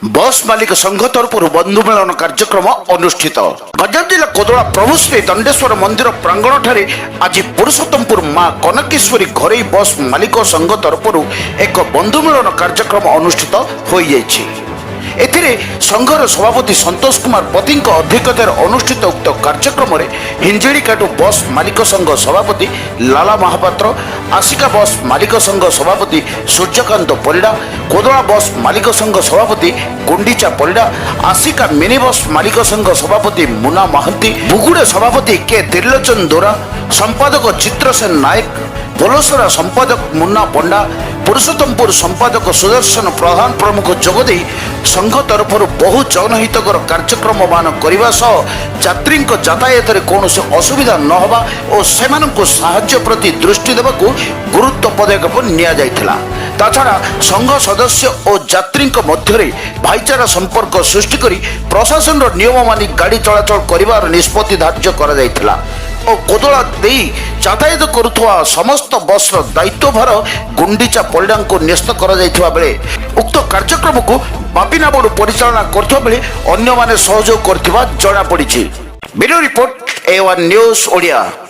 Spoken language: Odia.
ବସ୍ ମାଲିକ ସଂଘ ତରଫରୁ ବନ୍ଧୁ ମିଳନ କାର୍ଯ୍ୟକ୍ରମ ଅନୁଷ୍ଠିତ। ଗଞ୍ଜାମ ଜିଲ୍ଲା କୋଦଳା ପ୍ରଭୁ ଶ୍ରୀ ଦଣ୍ଡେଶ୍ୱର ମନ୍ଦିର ପ୍ରାଙ୍ଗଣଠାରେ ଆଜି ପୁରୁଷୋତ୍ତମପୁର ମା କନକେଶ୍ୱରୀ ଘରୋଇ ବସ୍ ମାଲିକ ସଂଘ ତରଫରୁ ଏକ ବନ୍ଧୁ ମିଳନ କାର୍ଯ୍ୟକ୍ରମ ଅନୁଷ୍ଠିତ ହୋଇଯାଇଛି। ଏଥିରେ ସଂଘର ସଭାପତି ସନ୍ତୋଷ କୁମାର ପତିଙ୍କ ଅଧ୍ୟକ୍ଷତାରେ ଅନୁଷ୍ଠିତ ଉକ୍ତ କାର୍ଯ୍ୟକ୍ରମରେ ହିଞ୍ଜିଳିକାଟୁ ବସ୍ ମାଲିକ ସଂଘ ସଭାପତି ଲାଲା ମହାପାତ୍ର, ଆସିକା ବସ୍ ମାଲିକ ସଂଘ ସଭାପତି ସୂର୍ଯ୍ୟକାନ୍ତ ପରିଡ଼ା, କୋଦଳା ବସ୍ ମାଲିକ ସଂଘ ସଭାପତି ଗୁଣ୍ଡିଚା ପରିଡ଼ା, ଆସିକା ମିନି ବସ୍ ମାଲିକ ସଂଘ ସଭାପତି ମୁନା ମହାନ୍ତି, ବୁଗୁଡ଼ା ସଭାପତି କେ ତ୍ରିଲୋଚନ ଦୋରା, ସମ୍ପାଦକ ଚିତ୍ରସେନ ନାୟକ, ପୋଲସରା ସମ୍ପାଦକ ମୁନ୍ନା ପଣ୍ଡା, ପୁରୁଷୋତ୍ତମପୁର ସମ୍ପାଦକ ସୁଦର୍ଶନ ପ୍ରଧାନ ପ୍ରମୁଖ ଯୋଗଦେଇ ସଂଘ ତରଫରୁ ବହୁ ଜନହିତକର କାର୍ଯ୍ୟକ୍ରମମାନ କରିବା ସହ ଯାତ୍ରୀଙ୍କ ଯାତାୟାତରେ କୌଣସି ଅସୁବିଧା ନ ହେବା ଓ ସେମାନଙ୍କୁ ସାହାଯ୍ୟ ପ୍ରତି ଦୃଷ୍ଟି ଦେବାକୁ ଗୁରୁତ୍ୱ ପଦକ୍ଷେପ ନିଆଯାଇଥିଲା। ତାଛଡ଼ା ସଂଘ ସଦସ୍ୟ ଓ ଯାତ୍ରୀଙ୍କ ମଧ୍ୟରେ ଭାଇଚାରା ସମ୍ପର୍କ ସୃଷ୍ଟି କରି ପ୍ରଶାସନର ନିୟମ ମାନି ଗାଡ଼ି ଚଳାଚଳ କରିବାର ନିଷ୍ପତ୍ତି ଧାର୍ଯ୍ୟ କରାଯାଇଥିଲା ଓ କୋଦଳା ଦେଇ ଯାତାୟାତ କରୁଥିବା ସମସ୍ତ ବସ୍ର ଦାୟିତ୍ୱଭାର ଗୁଣ୍ଡିଚା ପରିଡ଼ାଙ୍କୁ ନ୍ୟସ୍ତ କରାଯାଇଥିବା ବେଳେ ଉକ୍ତ କାର୍ଯ୍ୟକ୍ରମକୁ ବାପିନା ବଡୁ ପରିଚାଳନା କରୁଥିବା ବେଳେ ଅନ୍ୟମାନେ ସହଯୋଗ କରିଥିବା ଜଣାପଡ଼ିଛି। Bureau report, A1 news Odia.